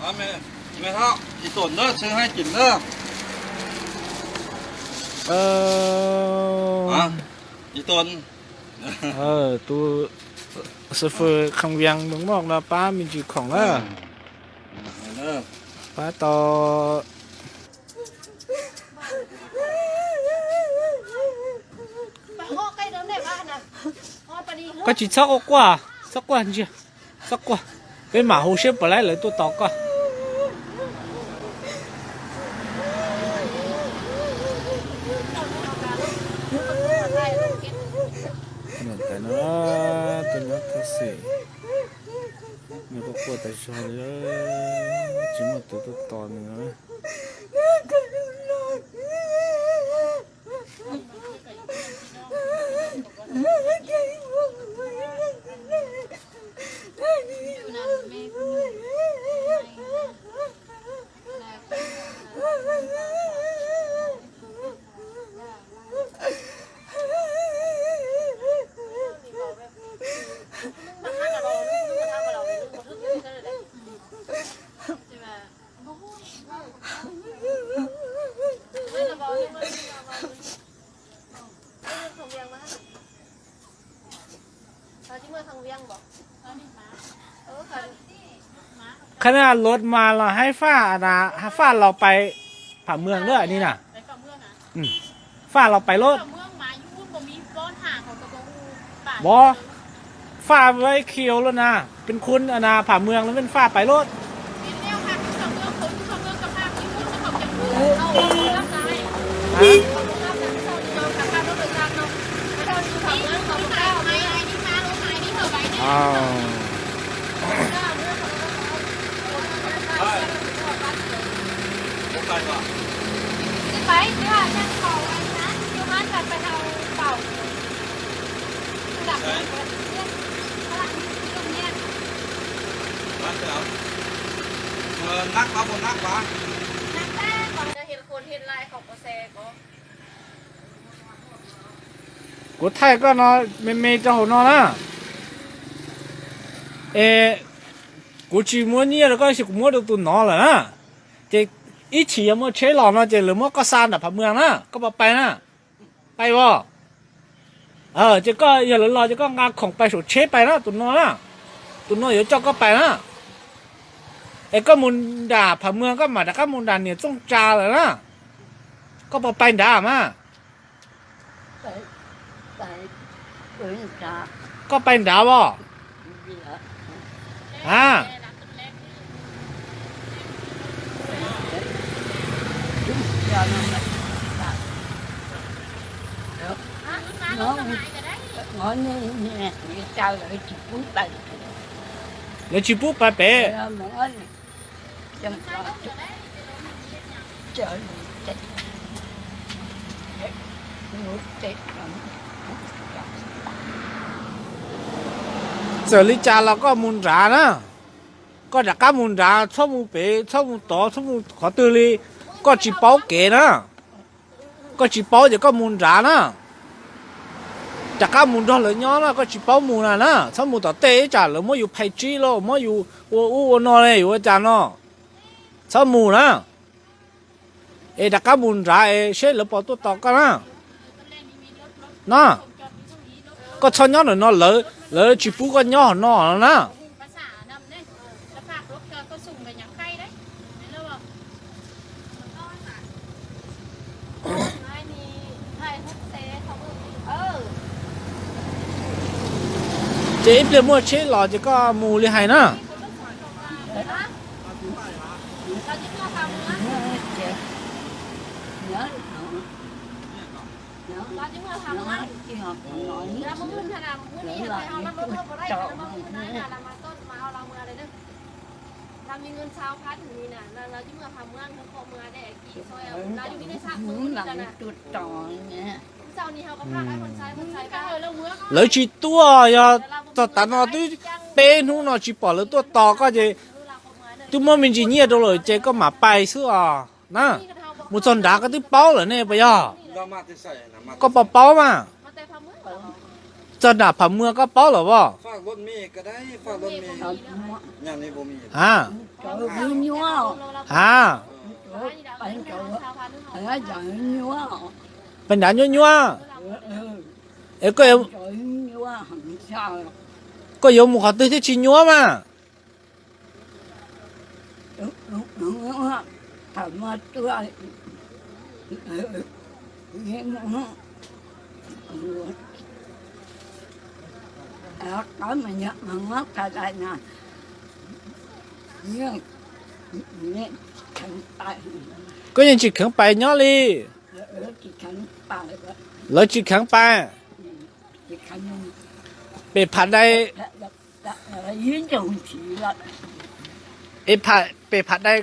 Mày, mày học, ib tuần nữa sư hai chỉnh nữa. Ơ, ơ, tus sư傅 không quen mướn mộc no pab me ntsis khoom na. Pab tau. Koj tsis txhob quaj, txhob quaj ntsia, txhob quaj. Peb mam hu siab puas laib lawv tuaj tos koj. Niam tais no, tuaj nyob thaj xwm, nws quaj quaj tas zog li, tsis muaj tus tuaj tos nws. Khab na luv mas los haib faj, faj los pais pham mwag lawm ni na. Faj los pais lawm. Ua, faj với khiêu luôn à, bên khuôn à, phả mường là bên pha pais lawm. Kuv thaij koj no me me rau hauv no na. Es kuv tsis muab nyiaj rau koj, kuv muab rau tus no lawm na. Ces ib chim yog muaj tsheb los no ces lawv muab koj xa nram Pham Mwag na, koj puas pais na? Pais os. Ces koj yog lawv los ces koj nqa khoom pais saum tsheb pais na, tus no na. Tus no yuav coj koj pais na. Es koj mus nram Pham Mwag koj mam rov qab mus nram niam Txooj Tsa lawm na. Koj puas pais nrad mas? Koj pais nrad os? A, lawv tsis pub pais pem. Txawm li cas los koj mus nrad na. Koj rov qab mus nrad, txhob mus pem, txhob mus tod, txhob mus qhov twg li. Koj tsis paub kev na. Koj tsis paub ces koj mus nrad na. Rov qab mus nrog lawv nyob na, koj tsis paub mus na na. Txhob mus tom tej, ib tsam lawv muab yus phais tsib los muab yus ua ub ua no ne, yuav ua cas no. Txhob mus na. Es rov qab mus nrad es seb lawv puas tuaj tos koj na. Na, koj txhob nyob ntawm no, lawv tsis pub koj nyob hauv no na. Ces ib pliag muaj tsheb los ces koj mus li hais na. Lawv tsis tuaj, yog txog tav no twb peb hnub no tsis pom lawv tuaj tos koj ces twb muab me ntsis nyiaj rau lawm ces koj mam pais xwb os na. Mus txog nrad koj twb paub lawm ne puas yog? Koj puas paub mas? Txog nram Pham Muas koj paub lawm os? A, a, peb nrad nyuab nyuab. Es koj yuav mus qhov twg thiaj tsis nyuab mas? Koj yeej tsis kheev pais nyob li. Lawv tsis kheev pais. Pem Pham Dais, pem Pham Dais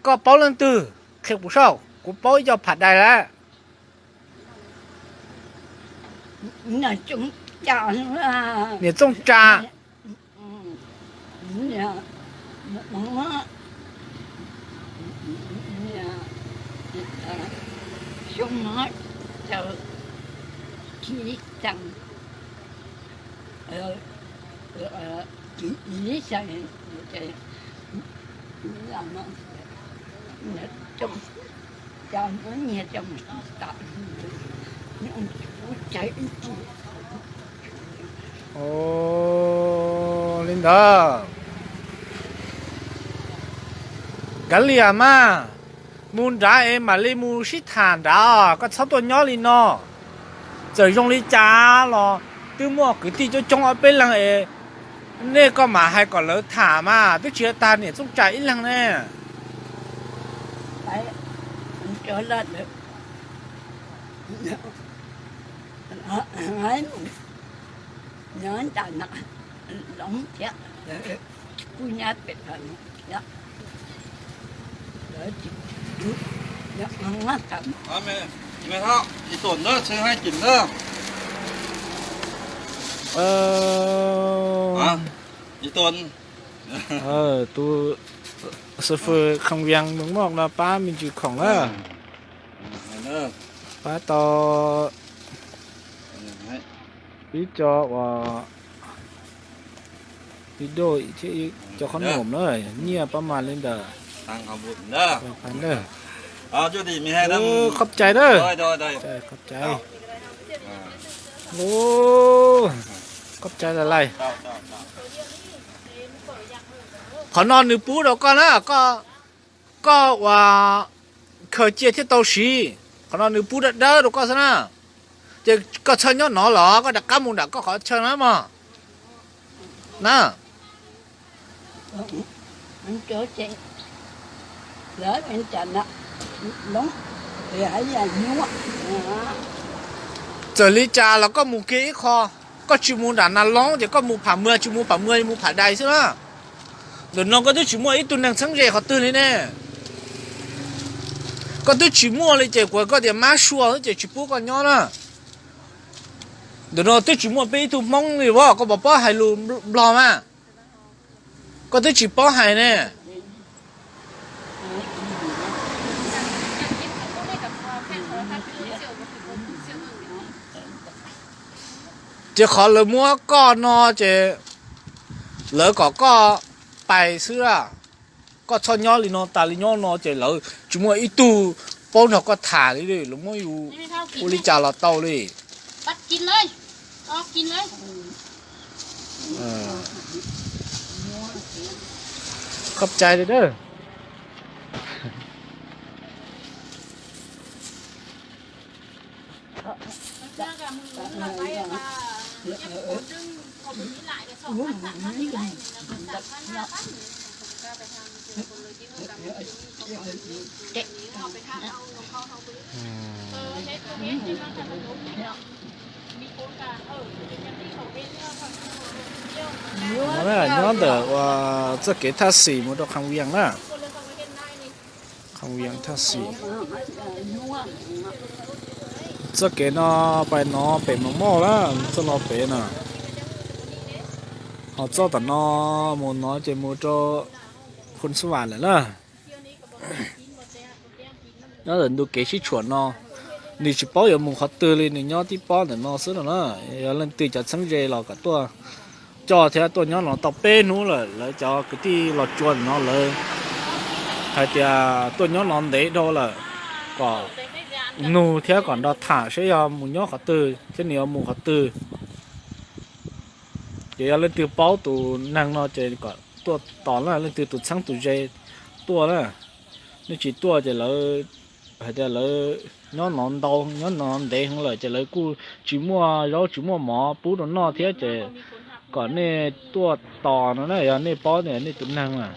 koj paub leej twg? Qhia kuv saib, kuv paub ib co Pham Dais lawm. Niam Txooj Tsa. Ua li ntawd, kav liam mas, mus nrad es mam li mus sib tham nrad, koj txhob tuaj nyob li no. Txawm zoo li cas los twb muaj kwv tij coob coob ob peb leeg es, nej koj mam hais kom lawv tham mas, twb tsis yog tag niam Txooj Tsa ib leeg ne. Tus xib fwb Kham Vias Mws Moj no pab me ntsis khoom na. Pab tau ib co uas video thiab ib co qhob noom na, nyiaj pab mas li ntawd. Qhov cai na, qhov cai, qhov cai lais lais. Qhov no nws pub rau koj na, koj uas khaws cia thiaj tau siv. Qhov no nws pub dawb dawb rau koj xwb na. Ces koj txhob nyob no los koj rov qab mus nram koj qhov chaw na mog. Na, txawm li cas los koj mus kiag ib qho, koj tsis mus nram Nas Loob ces koj mus Pham Muas, tsis mus Pham Muas mus Pham Dais xwb na. Ntawm no koj twb tsis muaj ib tug neeg txheeb ze qhov twg li ne. Koj twb tsis muaj li ces kuv koj tias mab sua xwb ces tsis pub koj nyob na. Ntawm no twb tsis muaj peb ib tug Hmoob li as, koj puas paub hais lus Nplog mas? Koj twb tsis paub hais ne. Ces qhov lawv muab koj no ces lawv kom koj pais xwb a. Koj txhob nyob li no, tas li nyob no ces lawv tsis muaj ib tug paub nrog koj tham li, lawv muab yus ua li cas los tau li. Khov cai li a. Nyob ntawm uas txoj kev thaj xim mus rau Kham Vias na. Kham Vias thaj xim. Txoj kev no pais no pem Mos Moj na, txoj no pem na. Ho txoj tom no mus no ces mus rau Phoos Xab Vas lawm na. Nyob ntawm ntu kev sib tshuam no, Nws tsis paub yuav mus qhov twg li, nws nyob tib pob ntawm no xwb no na. Yog leej twg cov txheeb ze los kom tuaj coj thiab. Tuaj nyob no tau peb hnub lawm, lawv cov kwv tij Los Tsuas no lawv hais tias tuaj nyob no ntev dhau lawm, kom nug thiab kom nrog tham seb yog mus nyob qhov twg thiab nws yuav mus qhov twg. Ces yog leej twg paub tus neeg no ces kom tuaj tos na, leej twg tus txheeb tus ze tuaj na. Nej tsis tuaj ces lawv hais tias lawv nyob no ntau, nyob no ntev heev lawm ces lawv kuj tsis muaj zaub tsis muaj mov pub rau noj thiab ces kom nej tuaj tos no na, yog nej paub tias nej tus neeg na.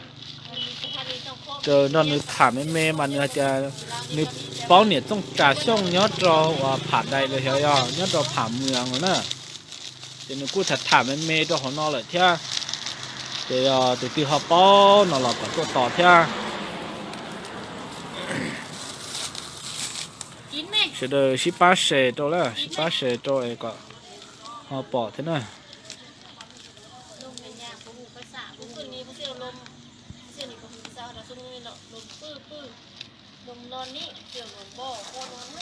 Ces nrog nws tham me me mas nws hais tias nws paub niam Txooj Tsa Xyooj nyob rau uas Pham Dais los xyov yog nyob rau Pham Mws no na. Ces nws kuj tham tham me me rau hauv no lawm thiab. Ces yog tus twg ho paub no los kom tuaj tos thiab. Sawv daws sib pab share rau lawm, sib pab share rau es kom ho pom thiab na.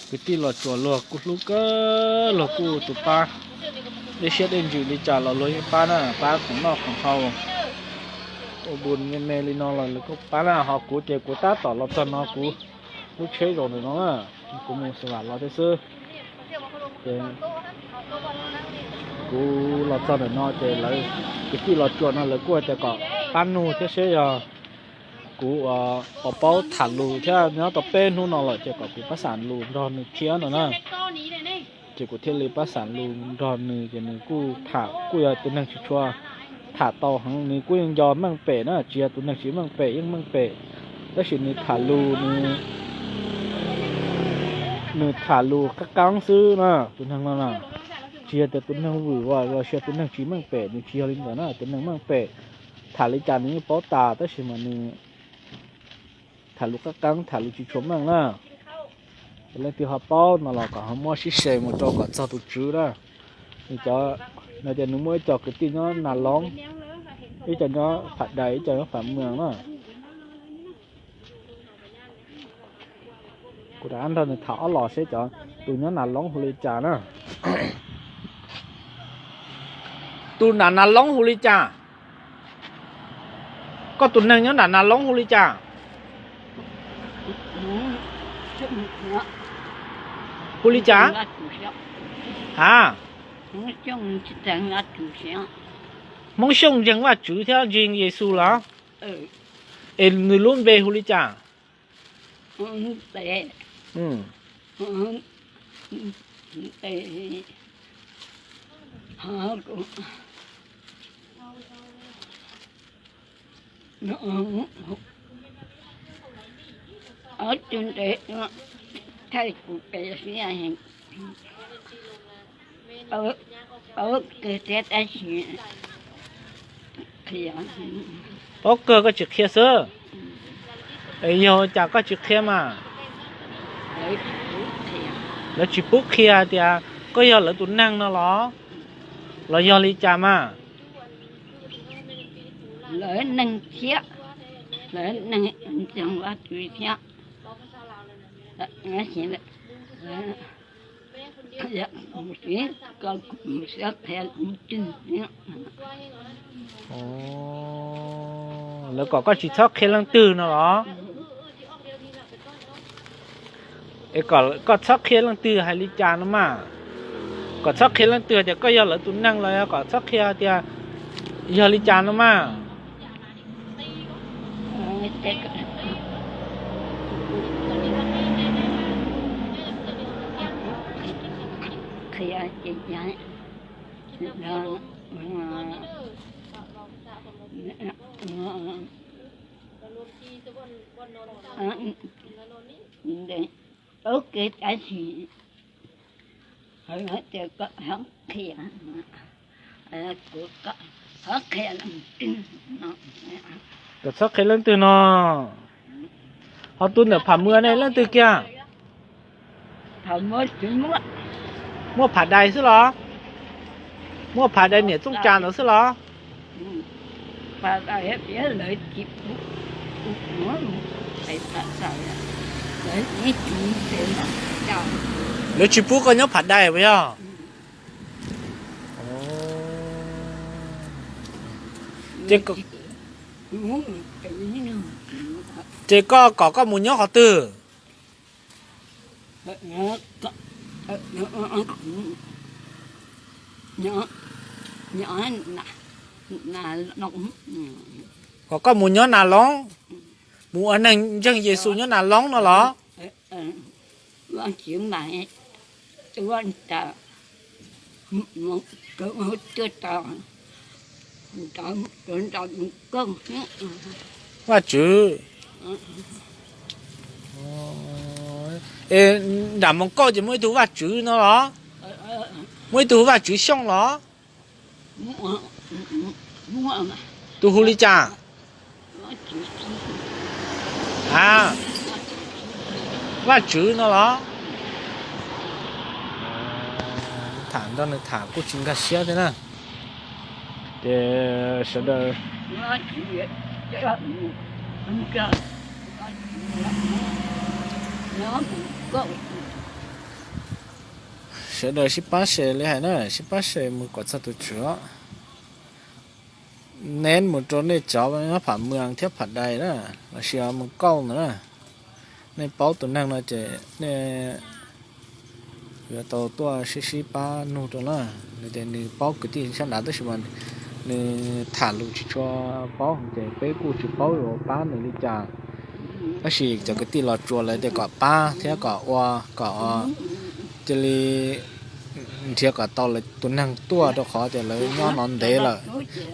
Kwv tij Los Tsuas luag kuj hlub kawg, luag kuj tus pab, dej siab dej ntsws li cas los luag yeej pab na, pab khoom noj khoom haus, ua npus me me li no los luag kuj pab na. Ho kuv ces kuv tab tom los txog no kuv lub tsheb zaum ntawm no na, kuv mus xav vam los thiab xwb. Ces kuv los txog ntawm no ces lawv kwv tij Los Tsuas no lawv kuj hais tias kom pab nug thiab seb yog kuv puas paub tham lus thiab, nyob tau peb hnub no lawm ces kom kuv pab xam lus nrog nws thiab no na. Ces kuv thiaj li pab xam lus nrog nws ces nws kuj tham, kuj yog tus neeg tsis tshua tham tau heev, nws kuj yeej nco meej pem na, tsis yog tus neeg tsis meej pem, yeej meej pem, tab sis nws tham lus, nws nws tham lus qab qeeb xwb na, tus neeg no na. Tsis yog tias tus neeg vwm los sis yog tus neeg tsis meej pem, nws tsis yog li ntawd na, tus neeg meej pem tham li cas nws yeej paub tas, tab sis mas nws tham lus qab qeeb, tham lus tsis tshua meej na. Ces leej twg ho paub no los kom ho muab sib share mus rau kom txog tus tswv na. Nws cov, no ces nws muaj ib co kwv tij nyob Nas Loob, ib co nyob Pham Dais, ib co nyob Pham Mws na. Kuv rov qab nrog nws tham ob los seb cov tus nyob Nas Loob hu li cas na. Tus nram Nas Loob hu li cas? Koj tus neeg nyob nram Nas Loob hu li cas? Hu li cas? Ha? Hmoob Xyooj ntseeg Vajtswv thiab ntseeg Yexus los? Es nws lub npe hu li cas? Paub kawg koj tsis qhia xwb. Es yog cas koj tsis qhia mas? Lawv tsis pub qhia tias koj yog lawv tus neeg no los, los yog li cas mas? Lawv neeg thiab, lawv neeg ntseeg Vajtswv thiab. Lawv kom koj tsis txhob qhia leej twg no los? Es kom koj txhob qhia leej twg hais li cas no mas? Kom txhob qhia leej twg tias koj yog lawv tus neeg los yog kom txhob qhia tias yog li cas no mas? Tab sis kom txhob qhia leej twg no. Ho tus ntawm Pham Mws ne leej twg kiag? Muaj Pham Dais xwb los? Muaj Pham Dais niam Txooj Tsa ntawd xwb los? Lawv tsis pub koj nyob Phav Dais puas yog? Ces, ces koj kom koj mus nyob qhov twg? Kom koj mus nyob Nas Loob, mus ua neeg ntseeg Yexus nyob Nas Loob no los? Vajtswv, es nram Moos Kauj ces muaj ib tug Vajtswv no los? Muaj ib tug Vajtswv Xyooj los? Tus hu li cas? A, Vajtswv no los? Tham nrog nws tham kuj tsis nkag siab thiab na. Ces sawv daws, sawv daws sib pab share li hais na, sib pab share mus kom txog tus tswv os. Neb mus rau nej cov Pham Muas thiab Pham Dais na, los sis Moos Kauj ntawd na, nej paub tus neeg no ces nej yuav tau tuaj sib sib pab nug rau na. Nws tias nws paub kwv tij sab nrad tab sis mas nws tham lus tsis tshua paub ces peb kuj tsis paub yuav pab nws li cas. Tab sis cov kwv tij Los Tsuas lawv tias kom pab thiab kom ua, kom cia li nrhiav kom tau lawv tus neeg tuaj rau qhov tias lawv nyob no ntev lawm,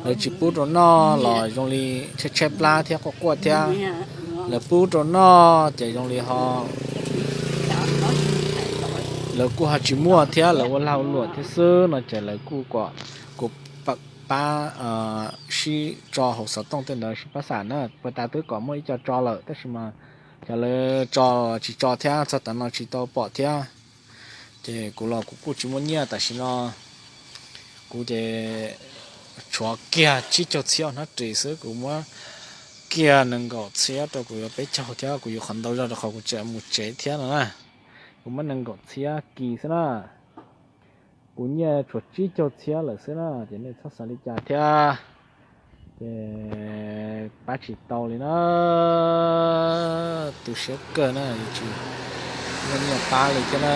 lawv tsis pub rau noj los zoo li tshaib tshaib plab thiab quaj quaj thiab. Lawv pub rau noj ces zoo li ho lawv kuj ho tsis muaj thiab, lawv ua lag ua luam thiab xwb no ces lawv kuj kom kuv pab sib tso hauv xov tooj tej ntawd sib pab xam na. Puag ta twb kom muaj ib co tso lawm tab sis mas cov lawv tso tsis tso thiab txog tav no tsis tau pom thiab. Ces kuv los kuv kuj tsis muaj nyiaj tam sim no, kuv ces tshuav kiag tsib caug txhiab hnab ris xwb, kuv muab kiag nees nkaum txhiab rau kuv yuav peb caug thiab kuv yuav qhov ntau zog rau qhov kuv tseem mus tsev thiab no na. Kuv muab nees nkaum txhiab kis xwb na. Kuv nyiaj tshuav tsib caug txhiab lawm xwb na, ces nej txhob xav li cas thiab. Ces pab tsis tau li na, tu siab kawg na, tsis muaj nyiaj pab li thiab na.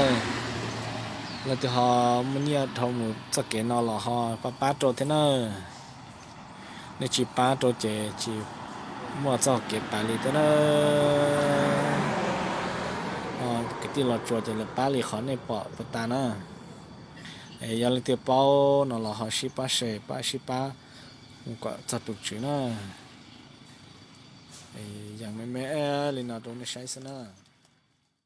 Leej twg ho muaj nyiaj dhau mus txoj kev no los ho pab pab rau thiab na. Nej tsis pab rau ces tsis muaj txoj kev pab li thiab na. Kwv tij Los Tsuas ces lawv pab li qhov nej pom puag ta na. Yog leej twg paub no los ho sib pab share, pab sib pab kom txog tus tswv na. Yeej me me li no rau nej saib xwb na.